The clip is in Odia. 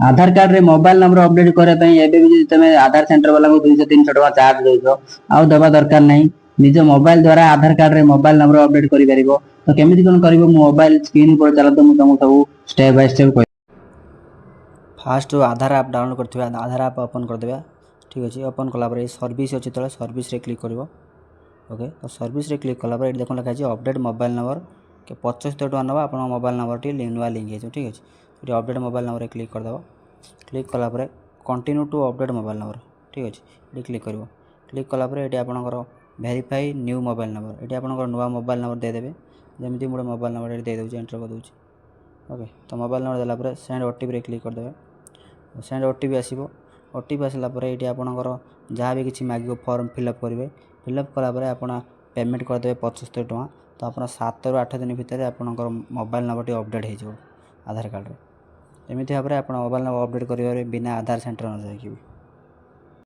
ଆଧାର କାର୍ଡରେ ମୋବାଇଲ ନମ୍ବର ଅପଡେଟ୍ କରିବା ପାଇଁ ଏବେ ବି ଯଦି ତମେ ଆଧାର ସେଣ୍ଟର ବାଲାଙ୍କୁ 200-300 ଟଙ୍କା ଚାର୍ଜ ଦଉଛ, ଆଉ ଦେବା ଦରକାର ନାହିଁ। ନିଜ ମୋବାଇଲ ଦ୍ୱାରା ଆଧାର କାର୍ଡରେ ମୋବାଇଲ ନମ୍ବର ଅପଡେଟ୍ କରିପାରିବ। ତ କେମିତି କଣ କରିବ, ମୁଁ ମୋବାଇଲ ସ୍କ୍ରିନ୍ ଉପରେ ଚାଲନ୍ତୁ, ମୁଁ ତମକୁ ସବୁ ଷ୍ଟେପ୍ ବାଇ ଷ୍ଟେପ୍ କହିବି। ଫାଷ୍ଟ ଯେଉଁ ଆଧାର ଆପ୍ ଡାଉନଲୋଡ଼ କରିଥିବେ, ଆଧାର ଆପ୍ ଓପନ୍ କରିଦେବେ। ଠିକ୍ ଅଛି। ଓପନ୍ କଲା ପରେ ଏଇ ସର୍ଭିସ୍ ଅଛି ତଳେ, ସର୍ଭିସରେ କ୍ଲିକ୍ କରିବ। ଓକେ, ତ ସର୍ଭିସରେ କ୍ଲିକ୍ କଲା ପରେ ଏଇଠି ଦେଖନ୍ତୁ, ଲେଖା ହେଇଛି ଅପଡ଼େଟ୍ ମୋବାଇଲ ନମ୍ବର। 75 ଟଙ୍କା ନେବ, ଆପଣଙ୍କ ମୋବାଇଲ ନମ୍ବରଟି ନୂଆ ଲିଙ୍କ୍ ହେଇଯିବ। ଠିକ୍ ଅଛି। ଏଠି ଅପଡ଼େଟ୍ ମୋବାଇଲ ନମ୍ବରରେ କ୍ଲିକ୍ କରିଦେବ। କ୍ଲିକ୍ କଲା ପରେ continue to update mobile number, ଠିକ୍ ଅଛି, ଏଠି କ୍ଲିକ୍ କରିବ। କ୍ଲିକ୍ କଲା ପରେ ଏଠି ଆପଣଙ୍କର ଭେରିଫାଇ ନ୍ୟୁ ମୋବାଇଲ ନମ୍ବର, ଏଠି ଆପଣଙ୍କର ନୂଆ ମୋବାଇଲ ନମ୍ବର ଦେଇଦେବେ। ଯେମିତି ମୁଁ ଗୋଟେ ମୋବାଇଲ ନମ୍ବର ଏଠି ଦେଇଦେଉଛି, ଏଣ୍ଟର କରିଦେଉଛି। ଓକେ, ତ ମୋବାଇଲ ନମ୍ବର ଦେଲା ପରେ ସେଣ୍ଡ ଓଟିପିରେ କ୍ଲିକ୍ କରିଦେବେ। ସେଣ୍ଡ ଓଟିପି ଆସିବ। ଓଟିପି ଆସିଲା ପରେ ଏଇଠି ଆପଣଙ୍କର ଯାହା ବି କିଛି ମାଗିବ, ଫର୍ମ ଫିଲ୍ଅପ୍ କରିବେ। ଫିଲ୍ଅପ୍ କଲା ପରେ ଆପଣ ପେମେଣ୍ଟ କରିଦେବେ 75 ଟଙ୍କା। ତ ଆପଣ 7ରୁ 8 ଦିନ ଭିତରେ ଆପଣଙ୍କର ମୋବାଇଲ ନମ୍ବରଟି ଅପଡ଼େଟ୍ ହେଇଯିବ ଆଧାର କାର୍ଡ଼ରେ। ଏମିତି ଭାବରେ ଆପଣ ମୋବାଇଲ ନମ୍ବର ଅପଡ଼େଟ୍ କରିପାରିବେ, ବିନା ଆଧାର ସେଣ୍ଟର ନ ଯାଇକି ବି।